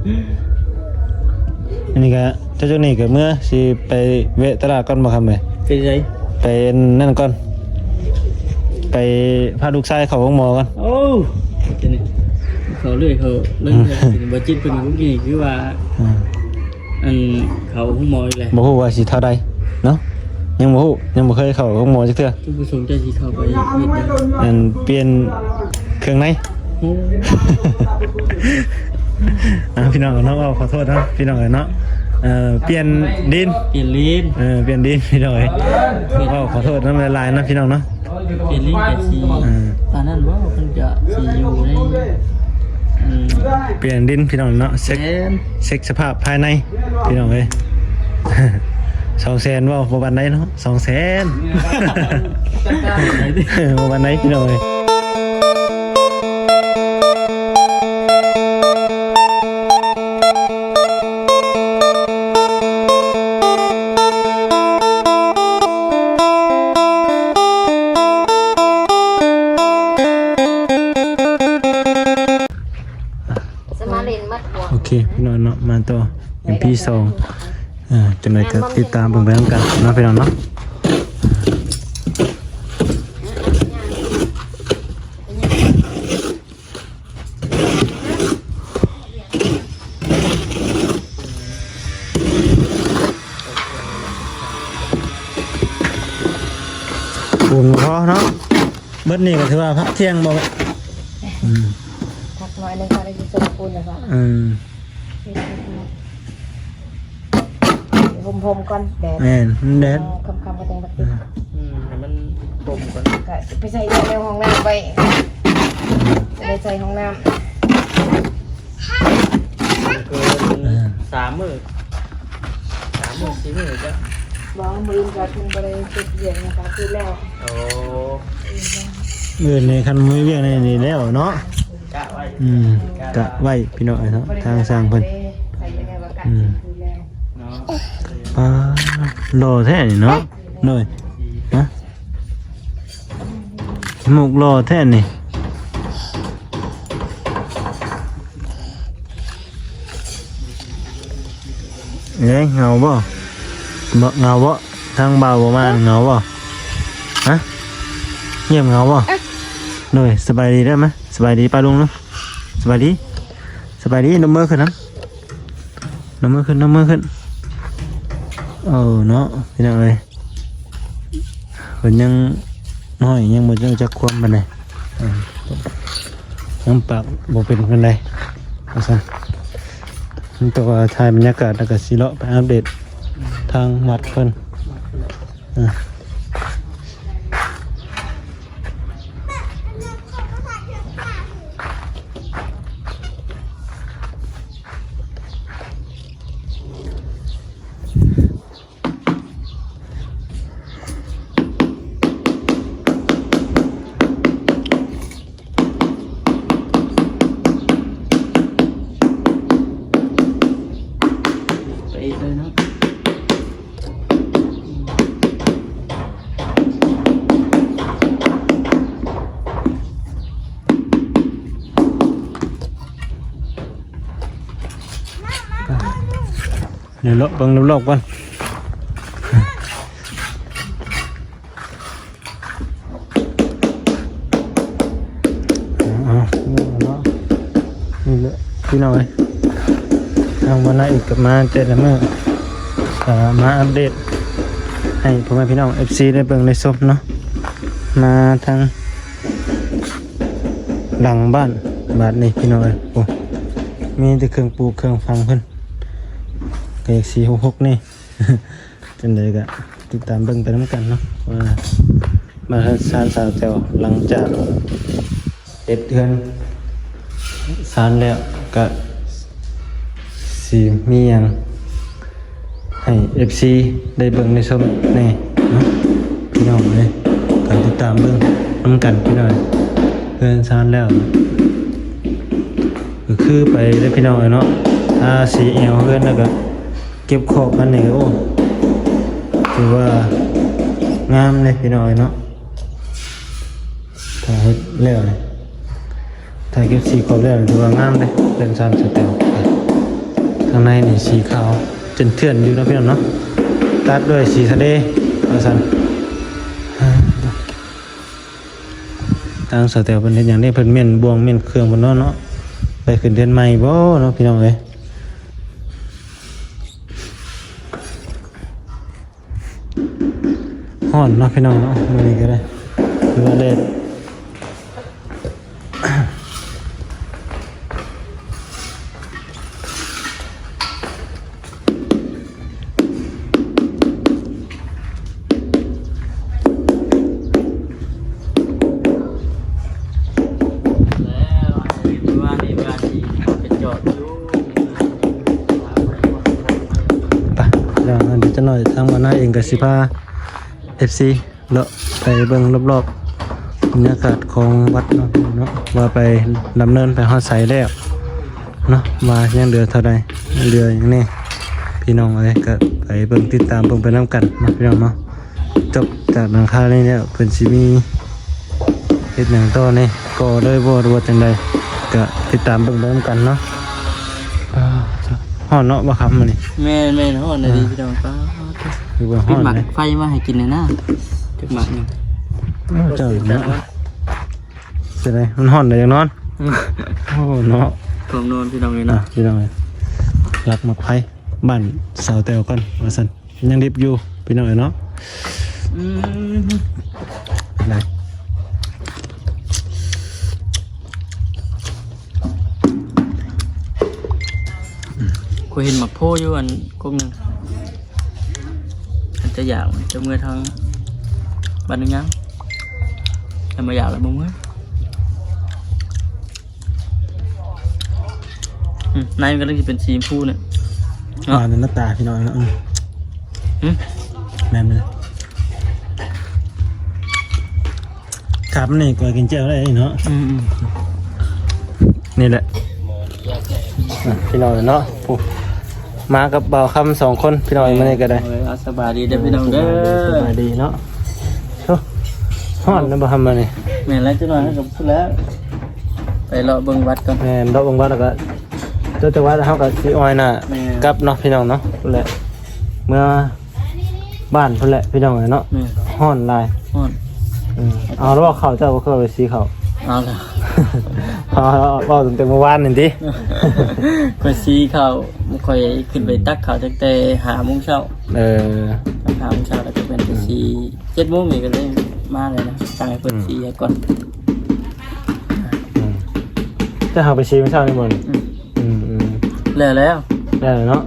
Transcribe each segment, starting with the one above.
ອັນນີ້ກໍ ເຈົ້າຈຸກນີ້ກໍເມືອ ຊິໄປແວະຕະຫຼາດກ່ອນບໍ່ຄຳເອີຍ? ໄປໃສ? ໄປອັນນັ້ນກ່ອນ ໄປພາລູກຊາຍເຂົ້າໂຮງໝໍກ່ອນ. ໂອ້ ເຈົ້ານີ້ ເຂົ້າເລື້ອຍ ເຂົ້າເລື່ອຍ ອືມ ເລື່ອຍ ບໍ່ຈິດເພິ່ນມື້ກີ້ຄືວ່າ ອືມ ອັນເຂົ້າໂຮງໝໍອີກແລ້ວ ບໍ່ຮູ້ວ່າຊິເທົ່າໃດເນາະ ຍັງບໍ່ຮູ້ ຍັງບໍ່ເຄີຍເຂົ້າໂຮງໝໍຈັກເທື່ອ. ຈຸດປະສົງໃຈຊິເຂົ້າໄປເຮັດຫຍັງ? ອັນປ່ຽນເຄື່ອງໃນ. ໂອ້ ອ່າ ພີ່ນ້ອງເນາະ ເວົ້າຂໍໂທດເນາະ ພີ່ນ້ອງເອີຍເນາະ ເອີ ປ່ຽນດິນ ປ່ຽນດິນ ເອີ ປ່ຽນດິນ ພີ່ນ້ອງເອີຍ ເວົ້າຂໍໂທດນຳຫຼາຍໆນະ ພີ່ນ້ອງເນາະ. ປ່ຽນດິນກໍຊິ ເອີ ປານນັ້ນບໍ່ ເພິ່ນກໍຊິຢູ່ໃນ ອັນ ປ່ຽນດິນ ພີ່ນ້ອງເນາະ ເຊັກ ແມ່ນ ເຊັກສະພາບພາຍໃນ ພີ່ນ້ອງເອີຍ. ສອງແສນບໍ່ ບໍ່ປານໃດເນາະ ສອງແສນ ບໍ່ປານໃດ ພີ່ນ້ອງເອີຍ. ສະມາເລນໝົດບໍ່? ໂອເຄ ພີ່ນ້ອງເນາະ ມາຕໍ່ ອີພີສອງ ເອີ ຈັ່ງໃດກໍຕິດຕາມເບິ່ງໄປນຳກັນເນາະ ພີ່ນ້ອງເນາະ. ປຸງພໍເນາະ ເບິດນີ້ກໍຖືວ່າພັກທ່ຽງບໍ່? ອືມ ພັກໜ້ອຍໜຶ່ງ ພັກໄດ້ຊິສົ່ງປູນແລ້ວກໍ ອືມ ຫົ່ມໆກ່ອນ ແດດ ແມ່ນ ມັນແດດ ເອີ ຄ່ຳໆກໍຈັ່ງມາຕິດ ອືມ ໃຫ້ມັນຫົ່ມກ່ອນ ກໍໄປໃສ່ໃນຫ້ອງນ້ຳໄວ້ ໄປໃສ່ຫ້ອງນ້ຳ ເກີນ ອ່າ ສາມມື້ ສາມມື້ສີ່ມື້ຈ້ະ ບໍ່ ມື້ອື່ນກໍເພິ່ນບໍ່ໄດ້ເຮັດວຽກຫຍັງ ກໍຄືແລ້ວ ໂອ້ ມື້ນີ້ຄັນບໍ່ມີວຽກນີ້ ນີ້ແລ້ວເນາະ ກະໄວ້ ອືມ ກະໄວ້ ພີ່ນ້ອງເອີຍເນາະ ທາງຊ່າງເພິ່ນ ອືມ ເນາະ ປ້າ ຫຼໍ່ແທ້ນີ້ເນາະ ໂດຍ ຮະ ໝວກຫຼໍ່ແທ້ນີ້ ເອີຍ ເຫງົາບໍ່? ບໍ່ ເຫງົາບໍ່? ທາງບ່າວບໍ່ມາ ເຫງົາບໍ່? ຮະ? ຢ້ຽມເຫງົາບໍ່? ໂດຍ ສະບາຍດີເດີ ມາ ສະບາຍດີປ້າລຸງເນາະ ສະບາຍດີ ສະບາຍດີ ນົບມືຂຶ້ນນຳ ນົບມືຂຶ້ນ ນົບມືຂຶ້ນ ເອີເນາະ ພີ່ນ້ອງເອີຍ ເພິ່ນຍັງນ້ອຍ ຍັງບໍ່ຮູ້ຈັກຄວາມປານໃດ ເອີ ຍັງປາກບໍ່ເປັນປານໃດ ວ່າຊັ້ນ ແຕ່ວ່າຖ່າຍບັນຍາກາດ ແລ້ວກໍຊິເລາະໄປອັບເດດທາງວັດເພິ່ນ ອ່າ ໄປອີກເລີຍເນາະ ດຽວເລາະເບິ່ງລອບໆກ່ອນ ເອົາ ເອົາເນາະ ນີ້ແຫຼະພີ່ນ້ອງເອີຍ ທາງບ່າວນາອີກກໍມາແຕ່ລະມື້ ກໍມາອັບເດດໃຫ້ພໍ່ແມ່ພີ່ນ້ອງເອັຟຊີໄດ້ເບິ່ງໄດ້ຊົມເນາະ ມາທາງຫຼັງບ້ານບາດນີ້ພີ່ນ້ອງເອີຍ ໂອ້ ມີແຕ່ເຄື່ອງປູກເຄື່ອງຝັງເພິ່ນ ກໍຢາກສີ່ຫົກຫົກນີ້ ຈັ່ງໃດກໍຕິດຕາມເບິ່ງໄປນຳກັນເນາະ ວ່າບ້ານເຮືອນຊານສາວແຕວ ຫຼັງຈາກເຮັດເຮືອນຊານແລ້ວ ກໍຊິມີຫຍັງໃຫ້ເອັຟຊີໄດ້ເບິ່ງໄດ້ຊົມແດ່ເນາະ ພີ່ນ້ອງເອີຍ ກໍຕິດຕາມເບິ່ງນຳກັນພີ່ນ້ອງ ເຮືອນຊານແລ້ວ ກໍຄືໄປເດີພີ່ນ້ອງເອີຍເນາະ ທາສີແອວເຮືອນ ແລ້ວກໍ ເກັບຂອບອັນນີ້ ໂອ້ ຖືວ່າງາມເດ້ພີ່ນ້ອງເອີຍເນາະ ຖ້າເຮັດແລ້ວນີ້ ຖ້າເກັບສີຂອບແລ້ວນີ້ ຖືວ່າງາມເດ້ ເຮືອນຊານສາວແຕວ ຂ້າງໃນນີ້ສີຂາວເຖື່ອນໆຢູ່ເນາະ ພີ່ນ້ອງເນາະ ຕັດດ້ວຍສີທະເລວ່າຊັ້ນ. ທາງສາວແຕວເພິ່ນເຮັດຫຍັງເດ້? ເພິ່ນມ້ຽນບ່ວງມ້ຽນເຄື່ອງເພິ່ນເນາະ ເນາະ ໄປຂຶ້ນເຮືອນໃໝ່ບໍ່ເນາະ ພີ່ນ້ອງເອີຍ? ຮ້ອນເນາະ ພີ່ນ້ອງເນາະ ມື້ນີ້ກໍໄດ້ ຫຼືວ່າແດດ. ແລ້ວ ອັນນີ້ເມື່ອວານນີ້ ເມື່ອວານນີ້ໄປຈອດຢູ່ ໄປ ແລ້ວ ດຽວຈັກໜ້ອຍທາງບ່າວນາເອງກໍຊິພາເອັຟຊີ ເລາະໄປເບິ່ງລອບໆ ບັນຍາກາດຂອງວັດເນາະ ເນາະ ວ່າໄປດຳເນີນໄປຮອດໃສແລ້ວເນາະ ວ່າຍັງເຫຼືອເທົ່າໃດ ເຫຼືອຫຍັງແດ່ ພີ່ນ້ອງເອີຍ. ກໍໄປເບິ່ງຕິດຕາມເບິ່ງໄປນຳກັນເນາະ ພີ່ນ້ອງເນາະ. ຈົບຈາກຫຼັງຄານີ້ແລ້ວ ເພິ່ນຊິມີເຮັດຫຍັງຕໍ່ແດ່ ກໍ່ເລີຍບໍ່ ຫຼືວ່າຈັ່ງໃດ ກໍຕິດຕາມເບິ່ງໄປນຳກັນເນາະ. ອ່າ ຮ້ອນເນາະ ບໍ່ຄຳມື້ນີ້. ແມ່ນໆ ຮ້ອນອີ່ຫຼີ ອ່າ ພີ່ນ້ອງ. ປ້າດ ຄືວ່າຮ້ອນ ປິດໝາກໄຟມາໃຫ້ກິນແດ່ນະ ຈັກໝາກໜຶ່ງ. ໂອ້ ເຈົ້າເນາະ ເປັນໄດ ມັນຮ້ອນໄດ ຢາກນອນ. ໂອ້ ເນາະ ພວມນອນ ພີ່ນ້ອງເອີຍເນາະ. ອ່ະ ພີ່ນ້ອງເອີຍ ລັກໝາກໄຟບ້ານສາວແຕວກ່ອນວ່າຊັ້ນ. ຍັງດິບຢູ່ ພີ່ນ້ອງເອີຍເນາະ. ອືມ ໄດ້ ຂ້ອຍເຫັນໝາກໂພຢູ່ອັນກົກໜຶ່ງ ອັນຈະຢາກຈະເມືອທາງບ້ານໜຶ່ງຍັງ ແຕ່ບໍ່ຢາກແລ້ວ ບໍ່ເມືອ. ອືມ ໃນມັນກໍເລີຍຊິເປັນສີຊມພູນີ້ເນາະ ອ່າ ໜ້າຕາພີ່ນ້ອງເນາະ. ອືມ ຫຶ ແມ່ນເລີຍ ຄັບນີ້ກໍກິນແຈ່ວໄດ້ເນາະ. ອືມໆ ນີ້ແຫຼະ ອ່ະ ພີ່ນ້ອງເນາະ ຜູ້ ມາກັບບ່າວຄຳສອງຄົນ ພີ່ນ້ອງ ມື້ນີ້ກໍໄດ້. ເອີ ເອົາ ສະບາຍດີເດີ ພີ່ນ້ອງເດີ ສະບາຍດີເນາະ. ໂອ້ ຮ້ອນນະ ບໍ່ທຳມານີ້. ແມ່ນແລ້ວ ຈັກໜ້ອຍເຮົາກໍພຸ້ນແລ້ວ ໄປເລາະເບິ່ງວັດກ່ອນ. ແມ່ນ ເລາະເບິ່ງວັດແລ້ວກໍ ເຈົ້າຈັກວັດ ເຮົາກໍຊິອອຍໜ້າ ແມ່ນ ກັບເນາະ ພີ່ນ້ອງເນາະ. ພຸ້ນແຫຼະ ເມືອບ້ານພຸ້ນແຫຼະ ພີ່ນ້ອງເອີຍເນາະ. ແມ່ນ ຮ້ອນຫຼາຍ ຮ້ອນ. ເອີ ເອົາແລ້ວ ເຂົ້າເຈົ້າບໍ່ເຄີຍໄປສີເຂົ້າ? ເອົາແລ້ວ ເຮົາເວົ້າຕັ້ງແຕ່ມື້ວານນີ້ຕິ ຂ້ອຍສີເຂົ້າ ຂ້ອຍຂຶ້ນໄປຕັກເຂົ້າຕັ້ງແຕ່ຫ້າໂມງເຊົ້າ. ເອີ ຫ້າໂມງເຊົ້າ ແລ້ວກໍແມ່ນໄປສີ ເຈັດໂມງນີ້ກໍເລີຍມາແລ້ວນະ ສັ່ງໃຫ້ເພິ່ນ ອືມ ສີໃຫ້ກ່ອນ. ອືມ ແຕ່ເຮົາໄປສີມື້ເຊົ້ານີ້ບໍ່? ອືມ ອືມໆ ແລ້ວແລ້ວ ແລ້ວເນາະ.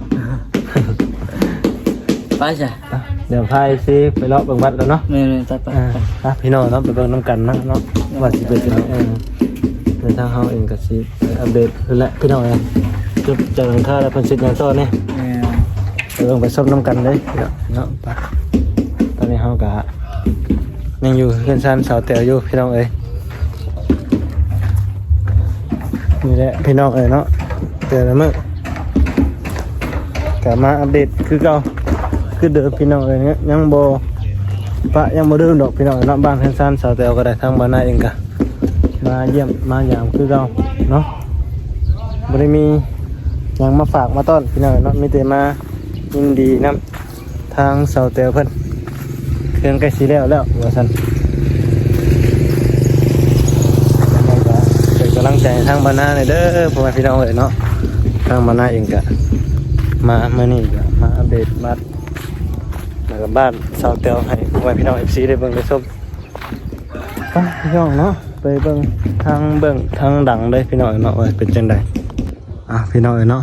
ໄປຊະ ໄປ ດຽວພາເອັຟຊີໄປເລາະເບິ່ງວັດກ່ອນເນາະ. ແມ່ນໆ ໄປໆ ອ່າ ໄປ ໄປ ພີ່ນ້ອງເນາະ ໄປເບິ່ງນຳກັນເນາະ ວ່າຊິເປັນຈັ່ງໃດ. ເອີ ແຕ່ທາງເຮົາເອງກໍຊິໄປອັບເດດເພິ່ນແຫຼະ ພີ່ນ້ອງເອີຍ. ຈົບຈາກຫຼັງຄາແລ້ວ ເພິ່ນຊິເຮັດຫຍັງຕໍ່ແດ່? ແມ່ນ ໄປເບິ່ງໄປຊົມນຳກັນເລີຍເນາະ. ໄປ ຕອນນີ້ເຮົາກໍຍັງຢູ່ເຮືອນຊານສາວແຕວຢູ່ ພີ່ນ້ອງເອີຍ. ນີ້ແຫຼະ ພີ່ນ້ອງເອີຍເນາະ ແຕ່ລະມື້ກໍມາອັບເດດຄືເກົ່າ ຄືເດີມ ພີ່ນ້ອງເອີຍ. ຍັງບໍ່ປະ ຍັງບໍ່ລືມດອກ ພີ່ນ້ອງເອີຍເນາະ. ບ້ານເຮືອນຊານສາວແຕວກໍໄດ້ ທາງບ່າວນາເອງກໍມາຢ້ຽມມາຢາມຄືເກົ່າເນາະ. ບໍ່ໄດ້ມີຫຍັງມາຝາກມາຕ້ອນ ພີ່ນ້ອງເອີຍເນາະ ມີແຕ່ມາຍິນດີນຳ ທາງສາວແຕວເພິ່ນ ເຄື່ອງໃກ້ຊິແລ້ວແລ້ວວ່າຊັ້ນ. ຈັ່ງໃດກໍເປັນກຳລັງໃຈໃຫ້ທາງບ່າວນາແດ່ເດີ ພໍ່ແມ່ພີ່ນ້ອງເອີຍເນາະ. ທາງບ່າວນາເອງກະມາມື້ນີ້ກະມາອັບເດດວັດ ແລ້ວກະບ້ານສາວແຕວໃຫ້ພໍ່ແມ່ພີ່ນ້ອງເອັຟຊີໄດ້ເບິ່ງໄດ້ຊົມ. ໄປພີ່ນ້ອງເນາະ ໄປເບິ່ງທາງເບື້ອງທາງຫຼັງເດີພີ່ນ້ອງເນາະ ວ່າເປັນຈັ່ງໃດ. ອ່ະ ພີ່ນ້ອງເອີຍເນາະ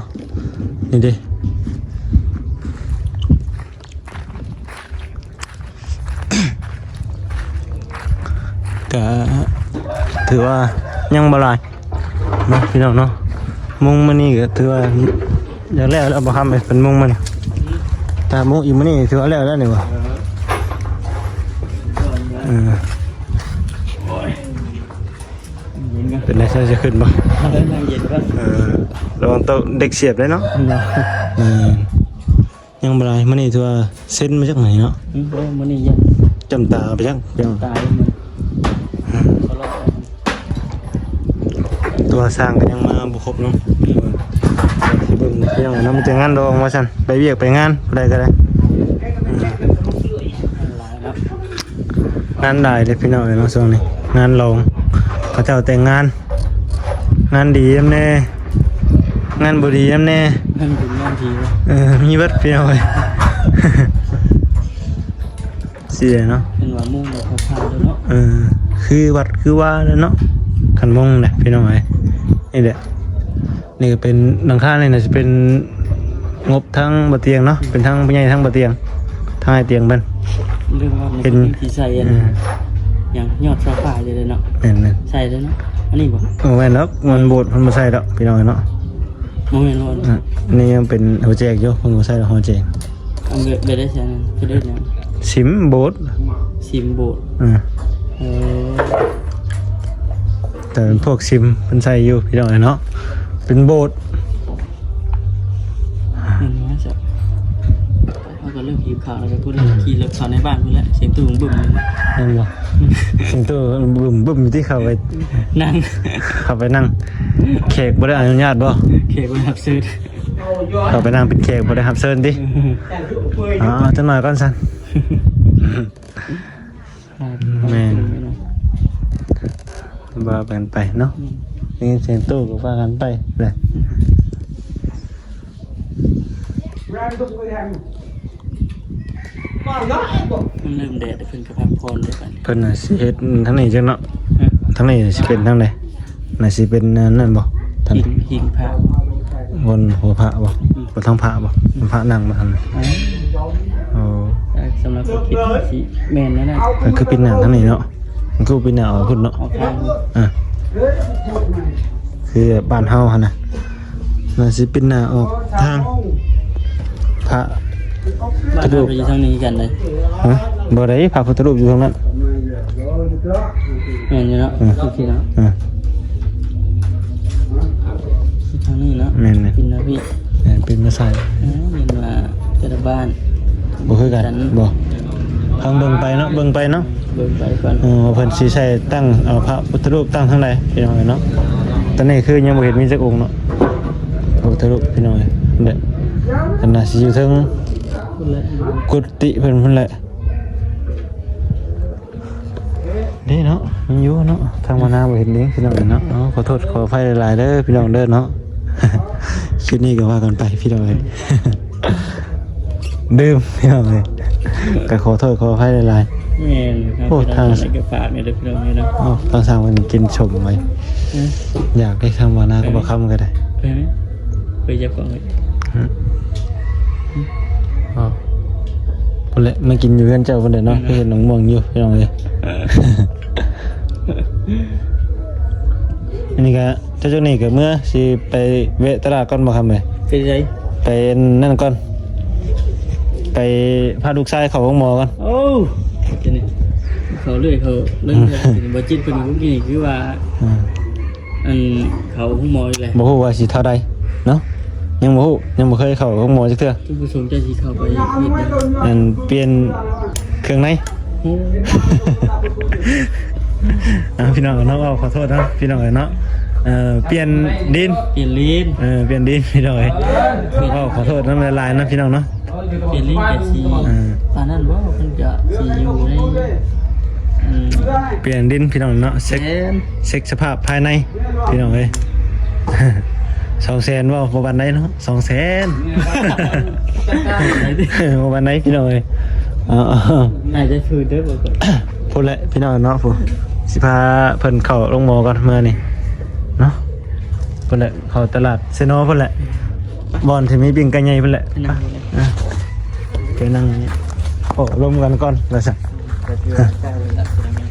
ນີ້ເດ້ ກະຖືວ່າຍັງບໍ່ຫຼາຍເນາະ ພີ່ນ້ອງເນາະ. ມຸງມື້ນີ້ກະຖືວ່າຢາກແລ້ວແລ້ວ ບໍ່ຄຳເປັນມຸງມື້ນີ້ ຖ້າມຸງອີກມື້ນີ້ຖືວ່າແລ້ວແລ້ວນີ້ຫວາ. ເອີ ເປັນໄດ ເຈົ້າຈະຂຶ້ນບໍ່? ເອີ ລະວັງໂຕະເດັກສຽບເດ້ເນາະ. ອືມ ຍັງບໍ່ຫຼາຍ ມື້ນີ້ຖືວ່າເຊັນມາຈັກໜ້ອຍເນາະ. ອືມ ໂອ້ ມື້ນີ້ຍັງຈ້ຳຕາໄປຈັກ ຕາຍ. ອືມ ຕົວຊ່າງກໍຍັງມາບໍ່ຄົບເນາະ ເບິ່ງພີ່ນ້ອງເນາະ. ມີແຕ່ງານດອງວ່າຊັ້ນ ໄປວຽກໄປງານ ຜູ້ໃດກໍໄດ້ ອືມ ງານຫຼາຍເດ້ພີ່ນ້ອງເອີຍເນາະ ຊ່ວງນີ້ງານລອງ ເຂົາເຈົ້າແຕ່ງງານ ງານດີນຳແດ່ ງານບໍ່ດີນຳແດ່ ງານບຸນງານທີເນາະ ເອີ ມີເບິດພີ່ນ້ອງເອີຍ. ຊິໄດ້ເນາະ ເຫັນວ່າມຸງແລ້ວຂາວໆເດີເນາະ ເອີ ຄືວັດຄືວາເດີເນາະ ຄັນມຸງນະພີ່ນ້ອງເອີຍ ນີ້ແຫຼະ ນີ້ກໍເປັນຫຼັງຄານີ້ນະ ຊິເປັນງົບທາງບໍ່ຕຽງເນາະ ເປັນທາງຜູ້ໃຫຍ່ທາງບໍ່ຕຽງ ທາງອ້າຍຕຽງເພິ່ນ ເລື່ອງວ່າມັນເປັນ ຊິໃສ່ອັນ ເອີ ຫຍັງຍອດຊາວຟ້າຢູ່ເດີເນາະ ແມ່ນໆ ໃສ່ເດີເນາະ ອັນນີ້ບໍ່ ບໍ່ແມ່ນດອກ ມັນໂບດ ເພິ່ນບໍ່ໃສ່ດອກພີ່ນ້ອງເອີຍເນາະ ບໍ່ແມ່ນບໍ່ ອາ ນີ້ຍັງເປັນຫົວແຈກຢູ່ ເພິ່ນບໍ່ໃສ່ດອກຫົວແຈກ. ອັນແບບ ແບບໃດຊັ້ນ ຄືເອີ້ນຫຍັງ ຊິມໂບດ ຊິມໂບດ ອືມ ເອີ ແຕ່ເປັນພວກຊິມເພິ່ນໃສ່ຢູ່ພີ່ນ້ອງເອີຍເນາະ ເປັນໂບດ ເຫັນວ່າຊະ ເຮົາກໍເລີ່ມຫິວເຂົ້າແລ້ວ ກໍພຸ້ນແຫຼະ ອືມ ຂີ່ລົດເຂົ້າໃນບ້ານພຸ້ນແຫຼະ ສຽງຕູ້ບຶ້ມໆ ແມ່ນບໍ່ ສຽງຕູ້ບຶ້ມໆ ຢູ່ທີ່ເຂົ້າໄປ ນັ່ງ ເຂົ້າໄປນັ່ງ ແຂກບໍ່ໄດ້ອະນຸຍາດບໍ່ ແຂກບໍ່ໄດ້ຮັບເຊີນ. ເຂົ້າໄປນັ່ງເປັນແຂກບໍ່ໄດ້ຮັບເຊີນຕິ ເອີ ອໍ ຈັກໜ້ອຍກ່ອນຊັ້ນ ແມ່ນ ວ່າກັນໄປເນາະ ອືມ ໄດ້ຍິນສຽງຕູ້ກໍວ່າກັນໄປແຫຼະ ມັນເລີ່ມແດດ ເພິ່ນກໍພັກຜ່ອນເດ້ບັດນີ້ ເພິ່ນນະຊິເຮັດທາງນີ້ຈັກເນາະ ຮະ ທາງນີ້ຊິເປັນທາງໃດ? ໜ້າຊິເປັນອັນນັ້ນບໍ່? ທ່ານ ຫີນ ຫີນພະ ບ່ອນຫົວພະບໍ່? ອືມ ບ່ອນທາງພະບໍ່? ອືມ ພະນັ່ງບໍ່ທ່ານ? ອໍ ໂອ້ ເອີ ສຳລັບຄວາມຄິດມັນຊິແມ່ນແນວນັ້ນ ມັນຄືປິ່ນໜ້າທາງນີ້ເນາະ ມັນຄືປິ່ນໜ້າອອກພຸ້ນເນາະ ອອກທາງ ອ່າ ຄືບ້ານເຮົາຫັ້ນນະ ໜ້າຊິປິ່ນໜ້າອອກທາງ ພະ ບ້ານເຮົາກໍຢູ່ທາງນີ້ຄືກັນເດ້ ຮະ ບໍ່ໄດ້ ພະພຸດທະຮູບຢູ່ທາງນັ້ນ ແມ່ນຢູ່ເນາະ ອືມ ໂອເຄເນາະ ອືມ ທາງນີ້ເນາະ ແມ່ນໆ ປິ່ນມາພີ້ ແມ່ນ ປິ່ນມາໃສ່ ເອີ ແມ່ນວ່າແຕ່ລະບ້ານບໍ່ຄືກັນ ບໍ່ ເຮົາເບິ່ງໄປເນາະ ເບິ່ງໄປເນາະ ເບິ່ງໄປກ່ອນ ເອີ ວ່າເພິ່ນຊິໃສ່ຕັ້ງ ເອົາພະພຸດທະຮູບຕັ້ງທາງໃດ ພີ່ນ້ອງເອີຍເນາະ ຕອນນີ້ຄືຍັງບໍ່ເຫັນມີຈັກອົງເນາະ ພະພຸດທະຮູບ ພີ່ນ້ອງເອີຍ ເດ້ ອັນໜ້າຊິຢູ່ເທິງ ພຸ້ນແຫຼະ ກຸຕິເພິ່ນພຸ້ນແຫຼະ ເດ້ເນາະ ມີຢູ່ເນາະ ທາງມານາບໍ່ເຫັນເດ້ ພີ່ນ້ອງເອີຍເນາະ ເອົາ ຂໍໂທດຂໍອະໄພຫຼາຍໆເດີ ພີ່ນ້ອງເດີເນາະ ຄລິບນີ້ກໍວ່າກັນໄປ ພີ່ນ້ອງເອີຍ ດື່ມ ພີ່ນ້ອງເອີຍ ກໍຂໍໂທດຂໍອະໄພຫຼາຍໆ ແມ່ນ ໂອ້ ທາງ ທາງໃດກໍຝາກແດ່ເດີ ພີ່ນ້ອງເອີຍເນາະ ໂອ້ ທາງຊ່າງເພິ່ນກິນສົ້ມໄວ້ ຮະ ຢາກໄດ້ ທາງມານາກໍບໍ່ຄຳກໍໄດ້ ໄປໄໝ? ໄປຢາກເຂົ້າໄໝ? ຮະ ອໍ ພຸ້ນແຫຼະ ມາກິນຢູ່ເຮືອນເຈົ້າພຸ້ນແຫຼະເນາະ ອືມ ໄປເຫັນໝາກມ່ວງຢູ່ ພີ່ນ້ອງເອີຍ ອັນນີ້ກໍ ເຈົ້າ ເຈົ້ານີ້ກໍເມືອ ຊິໄປແວະຕະຫຼາດກ່ອນບໍ່ຄຳເອີຍ? ໄປໃສ? ໄປນັ້ນກ່ອນ ໄປພາລູກຊາຍເຂົ້າໂຮງໝໍກ່ອນ ໂອ້ ເຈົ້ານີ້ ເຂົ້າເລື້ອຍ ເຂົ້າເລື່ອຍ ອືມ ບໍ່ຈິດເພິ່ນມື້ກີ້ນີ້ຄືວ່າ ອ່າ ອັນເຂົ້າໂຮງໝໍອີກແລ້ວ ບໍ່ຮູ້ວ່າຊິເທົ່າໃດເນາະ ຍັງບໍ່ຮູ້ ຍັງບໍ່ເຄີຍເຂົ້າໂຮງໝໍຈັກເທື່ອ ຈຸດປະສົງເຈົ້າຊິເຂົ້າໄປເຮັດຫຍັງ? ອັນປ່ຽນເຄື່ອງໃນ ໂອ້ ອ່າ ພີ່ນ້ອງເນາະ ເວົ້າຂໍໂທດເນາະ ພີ່ນ້ອງເອີຍເນາະ ເອີ ປ່ຽນດິນ ປ່ຽນດິນ ເອີ ປ່ຽນດິນ ພີ່ນ້ອງເອີຍ ເວົ້າຂໍໂທດນຳຫຼາຍໆນະ ພີ່ນ້ອງເນາະ ປ່ຽນດິນກະຊິ ອ່າ ປານນັ້ນບໍ່ ເພິ່ນກະຊິຢູ່ໃນ ອັນ ປ່ຽນດິນ ພີ່ນ້ອງເນາະ ເຊັກ ແມ່ນ ເຊັກສະພາບພາຍໃນ ພີ່ນ້ອງເອີຍ ສອງແສນບໍ່ ບໍ່ປານໃດເນາະ ສອງແສນ ບໍ່ປານໃດພີ່ນ້ອງເອີຍ ເອົາ ໃຫ້ໄດ້ຄືນເດີບໍ່ ພຸ້ນແຫຼະພີ່ນ້ອງເນາະ ພຸ້ນ ຊິພາເພິ່ນເຂົ້າໂຮງໝໍກ່ອນມື້ນີ້ເນາະ ພຸ້ນແຫຼະ ເຂົ້າຕະຫຼາດເຊໂນພຸ້ນແຫຼະ ບ່ອນທີ່ມີປີ້ງໄກ່ໃຫຍ່ພຸ້ນແຫຼະ ໄປນັ່ງ ເອີ ໄປນັ່ງໂອ້ລົມກັນກ່ອນວ່າຊັ້ນ.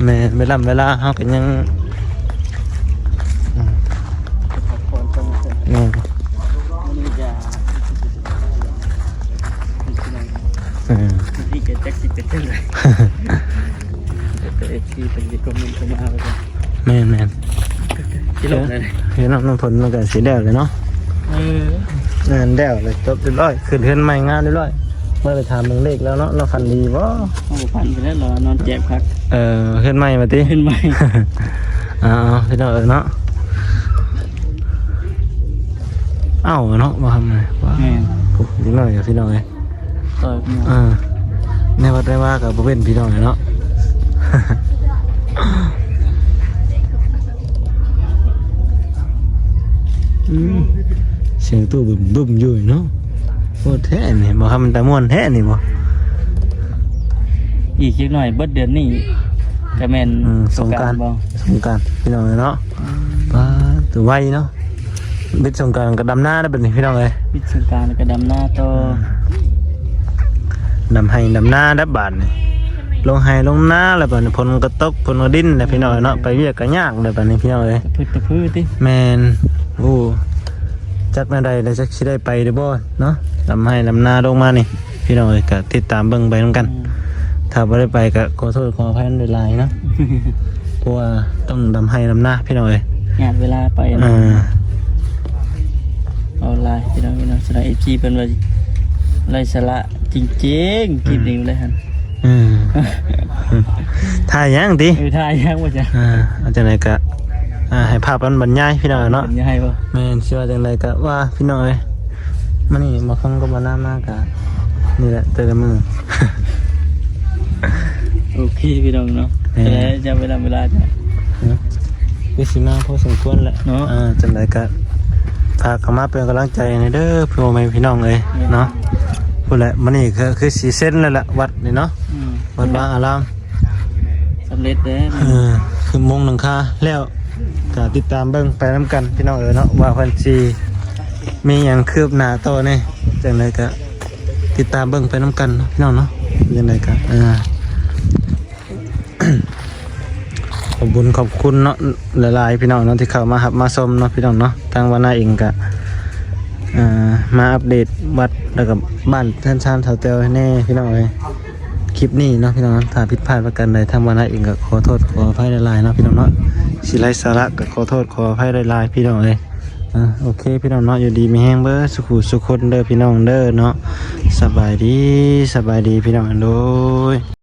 ແມ່ນ ເວລາ ເວລາເຮົາກໍຍັງ ອືມ ແມ່ນ ເອີ ນີ້ກໍຈັກຊິເປັນຈັ່ງໃດ ເອັຟຊີເພິ່ນຊິຄອມເມັນເຂົ້າມາວ່າຊັ້ນ ແມ່ນໆ ຊິລົງແລ້ວ ເຮັດນ້ຳ ນ້ຳຝົນມັນກໍຊິແລ້ວແລ້ວເນາະ ເອີ ງານແລ້ວແລ້ວ ຈົບຮຽບຮ້ອຍ ຂຶ້ນເຮືອນໃໝ່ງາມຮຽບຮ້ອຍ ບໍ່ໄດ້ຖາມເບິ່ງເລກແລ້ວເນາະ ລາວຝັນດີບໍ່? ໂອ້ ຝັນໄປແລ້ວ ລາວນອນແຈບຄັກ ເອີ ເຮືອນໃໝ່ວ່າຕິ ເຮືອນໃໝ່ ເອົາໆ ພີ່ນ້ອງເອີຍເນາະ. ເອົ້າເນາະ ບໍ່ທຳ ແມ່ນ ໂອ້ ເດັກນ້ອຍກັບພີ່ນ້ອງເອີຍ ເອີ ໃນວັດໃນວາກໍບໍ່ເວັ້ນ ພີ່ນ້ອງເອີຍເນາະ. ອືມ ສຽງຕູ້ບຶ້ມໆຢູ່ເນາະ. ໂອ້ ແທ້ນີ້ ບໍ່ທຳ ມັນຕາມ່ວນແທ້ນີ້ບໍ່. ອີກຈັກໜ້ອຍເບິດເດືອນນີ້ກໍແມ່ນ ອືມ ສົງການ ສົງການບໍ່ ສົງການ ພີ່ນ້ອງເອີຍເນາະ. ອືມ ປາດ ໄວເນາະ. ເບັດສົງການກໍດຳນາແລ້ວບັດນີ້ ພີ່ນ້ອງເອີຍ. ເບັດສົງການກໍດຳນາຕໍ່ ດຳໄຮ່ດຳນາແລ້ວບາດນີ້ ລົງໄຮ່ລົງນາແລ້ວບາດນີ້. ຝົນກໍຕົກ ຝົນກໍດິນແລ້ວ ພີ່ນ້ອງເອີຍເນາະ. ໄປວຽກກໍຍາກແລ້ວບາດນີ້ ພີ່ນ້ອງເອີຍ. ຕະພຶດຕະພືຕິ ແມ່ນ. ໂອ້ ຈັກແນວໃດແລ້ວ ຈັກຊິໄດ້ໄປຫຼືບໍ່ເນາະ. ດຳໄຮ່ດຳນາລົງມານີ້ ພີ່ນ້ອງເອີຍ ກໍຕິດຕາມເບິ່ງໄປນຳກັນ. ອືມ ຖ້າບໍ່ໄດ້ໄປກໍຂໍໂທດຂໍອະໄພນຳຫຼາຍໆເນາະ ເພາະວ່າຕ້ອງດຳໄຮ່ດຳນາ ພີ່ນ້ອງເອີຍ. ຍາດເວລາໄປ ເອີ ເອົາຫຼາຍ ພີ່ນ້ອງເນາະ. ສຳລັບເອັຟຊີເພິ່ນວ່າໄຮ້ສາລະຈິງໆ ອືມ ຄລິບນີ້ເລີຍຫັ້ນ. ອືມ ຖ່າຍຫຍັງຕິ? ເອີ ຖ່າຍຫຍັງວ່າຊັ້ນ. ເອີ ເອົາຈັ່ງໃດກໍ ອ່າ ໃຫ້ພາບມັນບັນຍາຍ ພີ່ນ້ອງເນາະ. ບັນຍາຍບໍ່? ແມ່ນ. ຊິວ່າຈັ່ງໃດກໍວ່າ ພີ່ນ້ອງເອີຍ. ມື້ນີ້ບໍ່ຄຳກັບບໍ່ນາມາກະນີ້ແຫຼະ ແຕ່ລະມື້. ໂອເຄ ພີ່ນ້ອງເນາະ. ແມ່ນ. ແຕ່ລະເວລາ ເວລາ ຄືຊິມາພໍສົມຄວນແຫຼະເນາະ. ອ່າ ຈັ່ງໃດກະຝາກເຂົ້າມາເປັນກຳລັງໃຈໃຫ້ເດີ ພໍ່ແມ່ພີ່ນ້ອງເອີຍ ແມ່ນ ເນາະ. ພຸ້ນແຫຼະ ມື້ນີ້ຄື ຄືຊິເຊັນແລ້ວແຫຼະ ວັດນີ້ເນາະ. ອືມ ວັດວາອາລາມ ສຳເລັດເດ້. ເອີ ຄືມຸງຫຼັງຄາແລ້ວ ກໍຕິດຕາມເບິ່ງໄປນຳກັນ ພີ່ນ້ອງເອີຍເນາະ ວ່າເພິ່ນຊິມີຫຍັງຄືບໜ້າຕໍ່ແດ່. ຈັ່ງໃດກໍຕິດຕາມເບິ່ງໄປນຳກັນເນາະ ພີ່ນ້ອງເນາະ. ຈັ່ງໃດກໍ ອ່າ ຂອບບຸນຂອບຄຸນເນາະ ຫຼາຍໆ ພີ່ນ້ອງເນາະ ທີ່ເຂົ້າມາຮັບມາຊົມເນາະ ພີ່ນ້ອງເນາະ. ທາງວານາເອງກໍ ອ່າ ມາອັບເດດວັດ ແລ້ວກໍບ້ານເຮືອນຊານສາວແຕ້ວແດ່ ພີ່ນ້ອງເອີຍ. ຄລິບນີ້ເນາະ ພີ່ນ້ອງເນາະ ຖ້າຜິດພາດປະການໃດ ທາງວານາເອງກໍຂໍໂທດຂໍອະໄພຫຼາຍໆເນາະ ພີ່ນ້ອງເນາະ. ຊິໄຮ້ສາລະກໍຂໍໂທດຂໍອະໄພຫຼາຍໆ ພີ່ນ້ອງເອີຍ. ອ່າ ໂອເຄ ພີ່ນ້ອງເນາະ ຢູ່ດີມີແຮງເບິດສູ່ຜູ້ສູ່ຄົນເດີ ພີ່ນ້ອງເດີເນາະ. ສະບາຍດີ ສະບາຍດີ ພີ່ນ້ອງ ໂດຍ.